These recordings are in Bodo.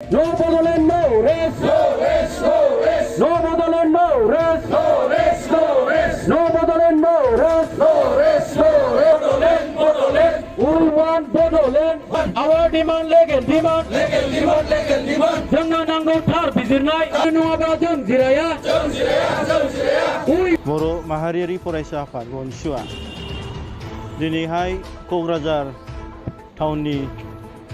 No Bodoland, no rest. No rest, no rest. No Bodoland, no rest. No rest, no rest. No Bodoland, no rest. No rest, no rest. Bodoland, Bodoland. We want Bodoland. Our demand, legal demand. Legal demand, legal demand. Jangan nanggu tar bizirnai. Anu apa jeng jiraya. Jeng jiraya, jeng jiraya. बर' माहारियारि फरायसा आफाद बनसुआ दिनैहाय क'क्राझार टाउननि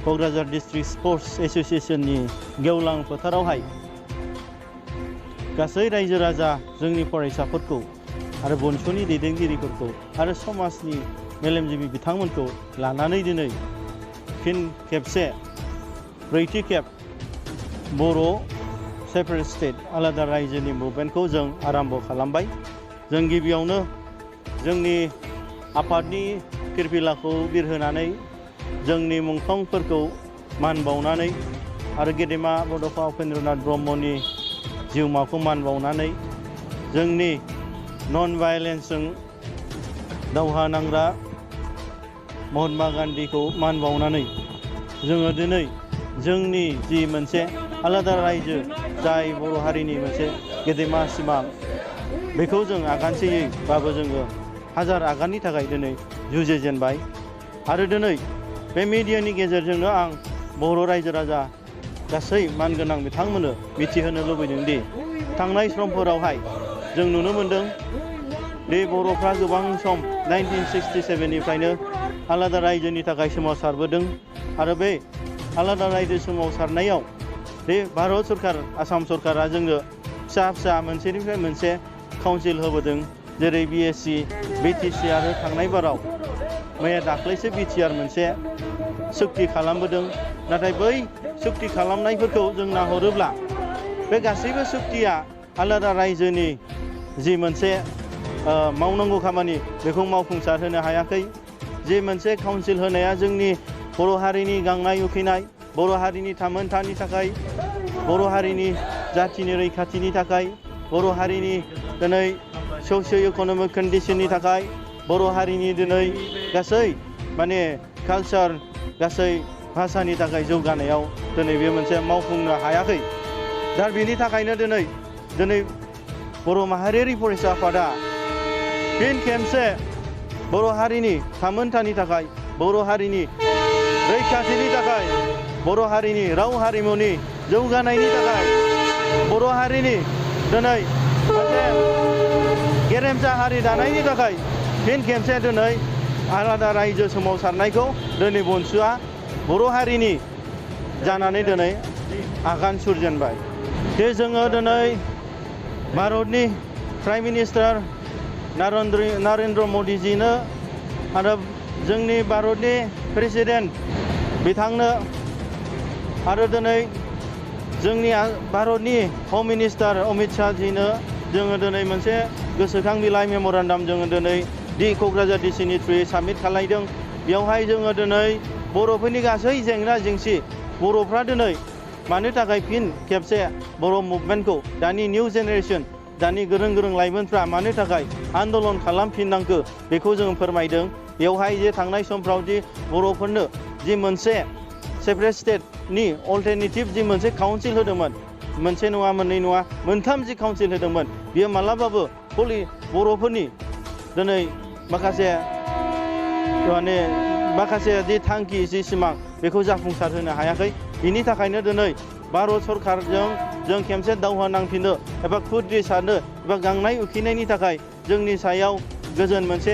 क'क्राझार डिस्ट्रिक्ट स्पर्ट्स एसोसिएशननि गेवलां फोथारावहाय गासै रायजो राजा जोंनि फरायसाफोरखौ आरो बनसुनि दैदेनगिरिफोरखौ आरो समाजनि मेलेमजिबि बिथांमोनखौ लानानै दिनै फिन खेबसे ब्रैथि खेब बर' सेपारेट स्टेट आलादा रायजोनि मुभमेन्टखौ जों आराम्भ खालामबाय। जों गिबियावनो जोंनि आफादनि फिरफिलाखौ बिरहोनानै जोंनि मुंख्लंफोरखौ मान बावनानै आरो गेदेमा बड'फा उपेन्द्रनाथ ब्रह्मनि जिउमाखौ मान बावनानै जोंनि नन भायलेन्सजों दावहा नांग्रा महात्मा गान्धीखौ मान बावनानै जोङो दिनै जोंनि जि मोनसे आलादा रायजो जाय बर' हारिनि मोनसे गेदेमा सिमां बेखौ जों आगानसेयैबाबो जोङो हाजार आगाननि थाखाय दिनै जुजिजेनबाय आरो दिनै बे मिडियानि गेजेरजोंनो आं बर' रायजो राजा गासै मानगोनां बिथांमोननो मिथिहोनो लुबैदों दि थांनाय समफोरावहाय जों नुनो मोन्दों दि बर'फ्रा गोबां सम 1967निफ्रायनो आलादा रायजोनि थाखाय सोमावसारबोदों आरो बे आलादा रायजो सोमावसारनायाव बे भारत सरकार आसाम सरकारा जोंनो फिसा फिसा मोनसेनिफ्राय मोनसे काउन्सिल होबोदों जेरै BSc BTC आरो थांनाय बाराव मैया दाख्लैसो BTR मोनसे सुक्ति खालामबोदों। नाथाय बै सुक्ति खालामनायफोरखौ जों नाहरोब्ला बे गासैबो सुक्तिया आलादा रायजोनि जि मोनसे मावनांगौ खामानि बेखौ मावफुंसार होनो हायाखै। जे मोनसे काउन्सिल होनाया जोंनि बर' हारिनि गांनाय उखैनाय बर' हारिनि थामोनथानि थाखाय बर' हारिनि जाथिनि रैखाथिनि थाखाय बर' हारिनि दिनै ससिय' इक'नमिक कन्डिशननि थाखाय बर' हारिनि दिनै गासै माने कालचार गासै भाषानि थाखाय जौगानायाव दिनै बे मोनसे मावफुंनो हायाखै। दा बेनि थाखायनो दिनै बर' माहारियारि फरायसा आफादा फिन खेबसे बर' हारिनि थामोनथानि थाखाय बर' हारिनि रैखाथिनि थाखाय बर' हारिनि राव हारिमुनि जौगानायनि थाखाय बर' हारिनि दिनै मोनसे गेरेमसा हारि दानायनि थाखाय फिन खेबसे दिनै आलादा रायजो सोमावसारनायखौ दिनै बनसुआ बर' हारिनि जानानै दिनै आगान सुरजेनबाय। जे जोङो दिनै भारतनि प्राइम मिनिस्टार नरेन्द्र मदिजिनो आरो जोंनि भारतनि प्रेसिडेन्ट बिथांनो आरो दिनै जोंनि भारतनि हम मिनिस्टार अमित शाहजिनो जोङो दिनै मोनसे गोसोखां बिलाइ मेम'रेन्डाम जोङो दिनै क'क्राझार DCनि थ्रुयै साबमिट खालामदों। बेवहाय जोङो दिनै बर'फोरनि गासै जेंना जेंसि बर'फ्रा दिनै मानो थाखाय फिन खेबसे बर' मुभमेन्टखौ दानि निउ जेनेरेसन दानि गोरों लाइमोनफ्रा मानो थाखाय आन्दलन खालामफिननांगौ बेखौ जों फोरमायदों। बेवहाय जे थांनाय समफ्राव जि बर'फोरनो जि मोनसे सेपारेट स्टेटनि अल्टारनेटिभ जि मोनसे काउन्सिल होदोंमोन मोनसे नङा मोननै नङा मोनथाम जि काउन्सिल होदोंमोन बियो मालाबाबो बर'फोरनि दिनै माखासे जि थांखि जि सिमां बेखौ जाफुंसार होनो हायाखै। बिनि थाखायनो दिनै भारत सरकारजों जों खेबसे दावहा नांफिनो एबा खुद्रि सारनो एबा गांनाय उखैनायनि थाखाय जोंनि सायाव गोजोन मोनसे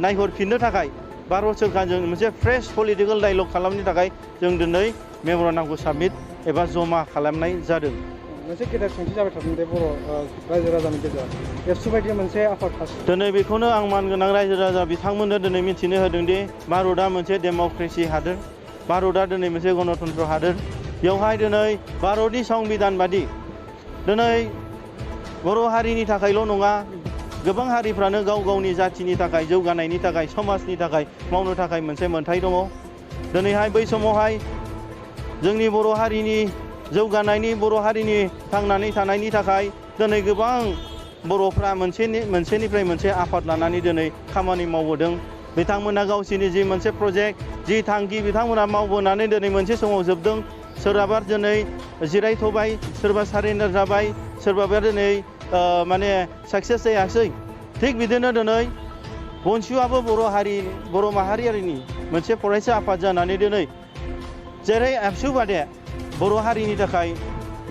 नायहरफिननो थाखाय भारत सरकारजों मोनसे फ्रेश पलिटिकेल डायलग खालामनो थाखाय जों दिनै मेम'रेन्डामखौ साबमिट एबा जमा खालामनाय जादों। मोनसे गेदेर सोंथि जाबाय थादों बे बर' रायजो राजानि गेजेराव एबसु बायदि मोनसे आफाद दिनै बेखौनो आं मानगोनां रायजो राजा बिथांमोननो दिनै मिथिनो होदों दि भारतआ मोनसे डेम'क्रेसि हादोर भारतआ दिनै मोनसे गणतन्त्र हादोर। बेवहाय दिनै भारतनि संबिधान बादि दिनै बर' हारिनि थाखायल' नङा गोबां हारिफ्रानो गाव गावनि जाथिनि थाखाय जौगानायनि थाखाय समाजनि थाखाय मावनो थाखाय मोनसे मोन्थाय दङ। दिनैहाय बै समावहाय जोंनि बर' हारिनि जौगानायनि बर' हारिनि थांनानै थानायनि थाखाय दिनै गोबां बर'फ्रा मोनसेनिफ्राय मोनसे आफाद लानानै दिनै खामानि मावबोदों। बिथांमोना गावसोरनि जि मोनसे प्रजेक्ट जि थांखि बिथांमोना मावबोनानै दिनै मोनसे समाव जोबदों। सोरहाबा दिनै जिरायथ'बाय सोरबा सारेन्डार जाबाय सोरबाबा दिनै माने साक्सेस जायासै थिग बिदिनो दिनै बनसुआबो बर' माहारियारिनि मोनसे फरायसा आफाद जानानै दिनै जेरै एबसु बादे बर' हारिनि थाखाय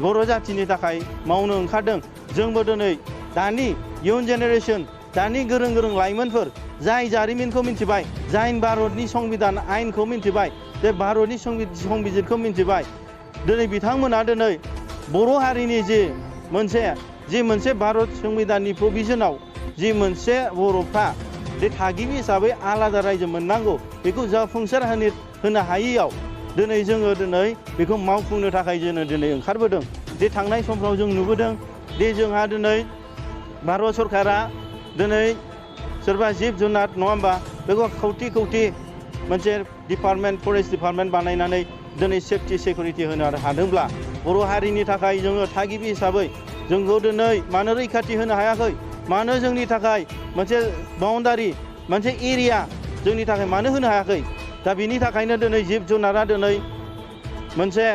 बर' जाथिनि थाखाय मावनो ओंखारदों जोंबो दिनै दानि इयुन जेनेरेसन दानि गोरों गोरों लाइमोनफोर जाय जारिमिनखौ मिन्थिबाय जाय भारतनि संबिधान आयेनखौ मिन्थिबाय बे भारतनि संबिजितखौ मिन्थिबाय दिनै बिथांमोना दिनै बर' हारिनि जि मोनसे भारत संबिधाननि प्रभिजनाव जि मोनसे बर'फ्रा बे थागिबि हिसाबै आलादा रायजो मोननांगौ बेखौ जाफुंसार होनो हायैयाव दिनै जोङो दिनै बेखौ मावफुंनो थाखाय जोङो दिनै ओंखारबोदों जे थांनाय समफ्राव जों नुबोदों दे जोंहा दिनै भारत सरकारा दिनै सोरबा जिब जुनार नङा होमबा बेखौ खौथि मोनसे डिपार्टमेन्ट फरेस्ट डिपार्टमेन्ट बानायनानै दिनै सेफटि सिकिउरिटि होनो हादोंब्ला बर' हारिनि थाखाय जोङो थागिबि हिसाबै जोंखौ दिनै मानो रैखाथि होनो हायाखै मानो जोंनि थाखाय मोनसे बाउन्डारि मोनसे एरिया जोंनि थाखाय मानो होनो हायाखै दा बिनि थाखायनो दिनै जिब जुनारा दिनै मोनसे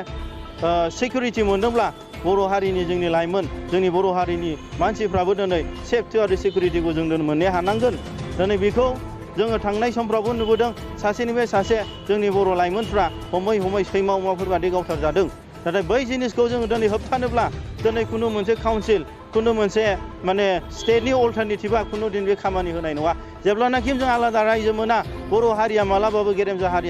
सिकिउरिटि मोनदोंब्ला बर' हारिनि जोंनि लाइमोन जोंनि बर' हारिनि मानसिफ्राबो दिनै सेफटि आरो सिकिउरिटिखौ जों मोननो हानांगोन दिनै बेखौ जोङो थांनाय समफ्रावबो नुबोदों सासेनिफ्राय सासे जोंनि बर' लाइमोनफ्रा हमै सैमा अमाफोर बादि गावथारजादों नाथाय बै जिनिसखौ जोङो दिनै होबथानोब्ला दिनै खुनु मोनसे काउन्सिल खुनु मोनसे माने स्टेटनि अल्टारनेटिभा खुनु दिन बे खामानि होनाय नङा जेब्लानाखि जों आलादा रायजो मोना बर' हारिया मालाबाबो गेरेमसा हारि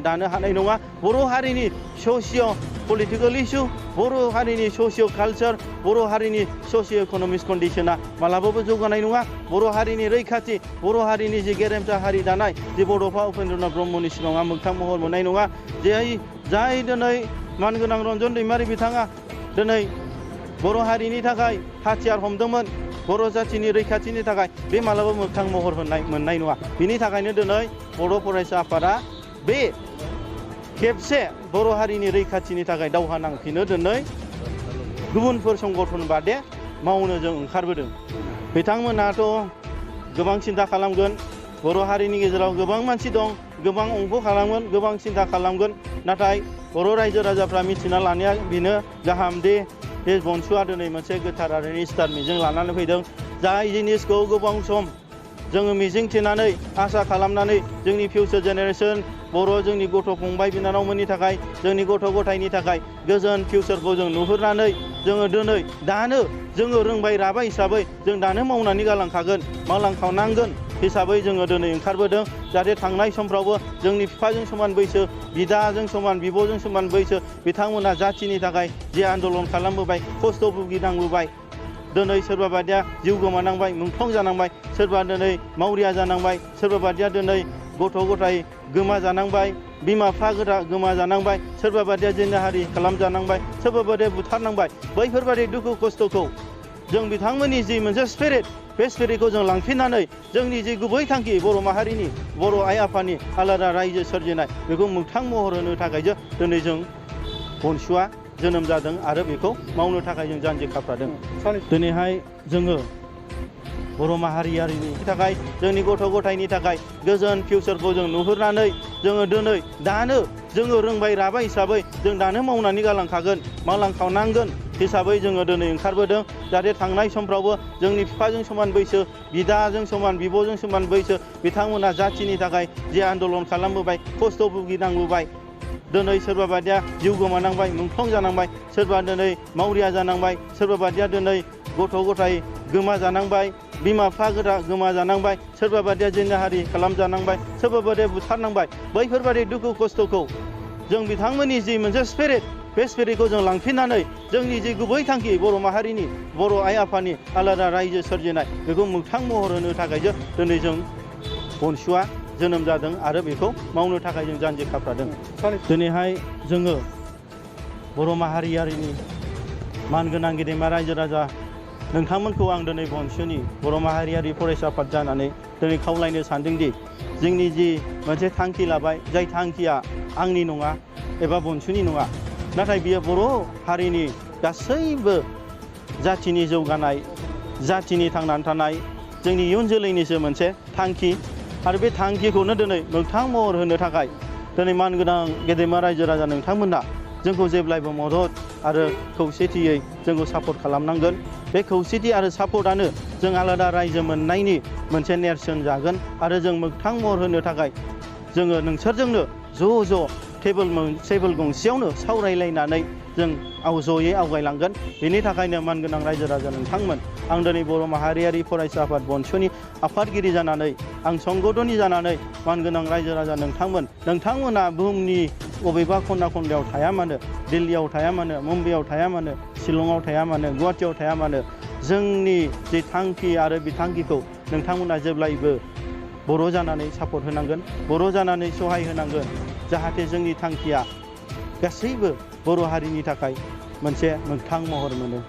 दानो हानाय नङा बर' हारिनि ससिय' पलिटिकेल इस्यु बर' हारिनि ससिय' कालचार बर' हारिनि ससिय' इक'नमिक कन्डिसना मालाबाबो जौगानाय नङा बर' हारिनि रैखाथि बर' हारिनि जि गेरेमसा हारि दानाय जे बड'फा उपेन्द्रनाथ ब्रह्मनि सिमाङा मोगथां महर मोननाय नङा जाय दिनै मानगोनां रन्जन दैमारि बिथाङा दिनै बर' हारिनि थाखाय हाथियार हमदोंमोन बर' जाथिनि रैखाथिनि थाखाय बे मालाबा मोगथां महर मोननाय नङा बिनि थाखायनो दिनै बर' फरायसा आफादा बे खेबसे बर' हारिनि रैखाथिनि थाखाय दावहा नांफिनो दिनै गुबुनफोर संगठन बादे मावनो जों ओंखारबोदों बिथांमोनाथ' गोबां सिन्था खालामगोन बर' हारिनि गेजेराव गोबां मानसि दं गोबां अंख खालामगोन गोबां सिन्था खालामगोन नाथाय बर' रायजो राजाफ्रा मिथिना लानाया बेनो गाहाम दे बे बनसुआ दिनै मोनसे गोथार आरो निस्थार मिजिं लानानै फैदों जाय जिनिसखौ गोबां सम जोङो मिजिं थिनानै आसा खालामनानै जोंनि फिउचार जेनेरेसन बर' जोंनि गथ' फंबाय बिनानावमोननि थाखाय जोंनि गथ' गथायनि थाखाय गोजोन फिउचारखौ जों नुहुरनानै जोङो दिनै दानो जोङो रोंबाय राबाय हिसाबै जों दानो मावनानै गालांखागोन मावलांखानांगोन हिसाबै जोङो दिनै ओंखारबोदों जाहाथे थांनाय समफ्रावबो जोंनि बिफाजों समान बैसो बिदाजों समान बिब'जों समान बैसो बिथांमोना जाथिनि थाखाय जे आन्दलन खालामबोबाय खस्थ' भुगिनांबोबाय दिनै सोरबा बादिया जिउ गोमानांबाय मुंख्लं जानांबाय सोरबा दिनै मावरिया जानांबाय सोरबा बादिया दिनै गथ' गथाय गोमाजानांबाय बिमा बिफा गोमाजानांबाय सोरबा बादिया जिनाहारि खालामजानांबाय सोरबा बादिया बुथारनांबाय बैफोरबादि दुखु खस्थ'खौ जों बिथांमोननि जि मोनसे स्पिरिट बे स्पिरिटखौ जों लांफिननानै जोंनि जि गुबै थांखि बर' माहारिनि बर' आइ आफानि आलादा रायजो सोरजिनाय बेखौ मोगथां महर होनो थाखायसो दिनै जों बनसुआ जोनोम जादों आरो बेखौ मावनो थाखाय जों जानजि खाफ्रादों दिनैहाय जोङो बर' माहारियारिनि थाखाय जोंनि गथ' गथायनि थाखाय गोजोन फिउचारखौ जों नुहुरनानै जोङो दिनै दानो जोङो रोंबाय राबाय हिसाबै जों दानो मावनानै गालांखागोन मावलांखानांगोन हिसाबै जोङो दिनै ओंखारबोदों जाहाथे थांनाय समफ्रावबो जोंनि बिफाजों समान बैसो बिदाजों समान बिब'जों समान बैसो बिथांमोना जाथिनि थाखाय जे आन्दलन खालामबोबाय खस्थ' भुगिनांबोबाय दिनै सोरबा बादिया जिउ गोमानांबाय मुंख्लं जानांबाय सोरबा दिनै मावरिया जानांबाय सोरबा बादिया दिनै गथ' गथाय गोमाजानांबाय बिमा बिफा गोमाजानांबाय सोरबा बादिया जिनाहारि खालामजानांबाय सोरबा बादिया बुथारनांबाय बैफोरबादि दुखु खस्थ'खौ जों बिथांमोननि जि मोनसे स्पिरिट बे स्पिरिटखौ जों लांफिननानै जोंनि जि गुबै थांखि बर' माहारिनि बर' आइ आफानि आलादा रायजो सोरजिनाय बेखौ मोगथां महर होनो थाखायसो दिनै जों बनसुआ जोनोम जादों आरो बेखौ मावनो थाखाय जों जानजि खाफ्रादों दिनैहाय जोङो बर' माहारियारिनि मानगोनां गेदेमा रायजो राजा नोंथांमोनखौ आं दिनै बनसुनि बर' माहारियारि फरायसा आफाद जानानै दिनै खावलायनो सानदोंदि जोंनि जि मोनसे थांखि लाबाय जाय थांखिया आंनि नङा एबा बनसुनि नङा नाथाय बियो बर' हारिनि गासैबो जाथिनि जौगानाय जाथिनि थांनानै थानाय जोंनि इयुन जोलैनिसो मोनसे थांखि आरो बे थांखिखौनो दिनै मोगथां महर होनो थाखाय दिनै मानगोनां गेदेमा रायजो राजा नोंथांमोना जोंखौ जेब्लायबो मदद आरो खौसेथियै जोंखौ सापर्ट खालामनांगोन। बे खौसेथि आरो सापर्टआनो जों आलादा रायजो मोननायनि मोनसे नेरसोन जागोन आरो जों मोगथां महर होनो थाखाय जोङो नोंसोरजोंनो ज' टेबोल गंसेयावनो सावरायलायनानै जों ज'यै आवगायलांगोन। बेनि थाखायनो मानगोनां रायजो राजा नोंथांमोन, आं दिनै बर' माहारियारि फरायसा आफाद बनस'नि आफादगिरि जानानै, आं संगदनि जानानै मानगोनां रायजो राजा नोंथांमोना बुहुमनि बबेबा खना खनलायाव थाया मानो, दिल्लीयाव थाया मानो, मुम्बाइआव थाया मानो, शिलंआव थाया मानो, गुवाहाटीआव थाया मानो, जोंनि जे थांखि आरो बिथांखिखौ नोंथांमोना जेब्लायबो बर' जानानै सापर्ट होनांगोन, बर' जानानै सहाय होनांगोन, जाहाथे जोंनि थांखिया गासैबो बर' हारिनि थाखाय मोनसे मोगथां महर मोनो।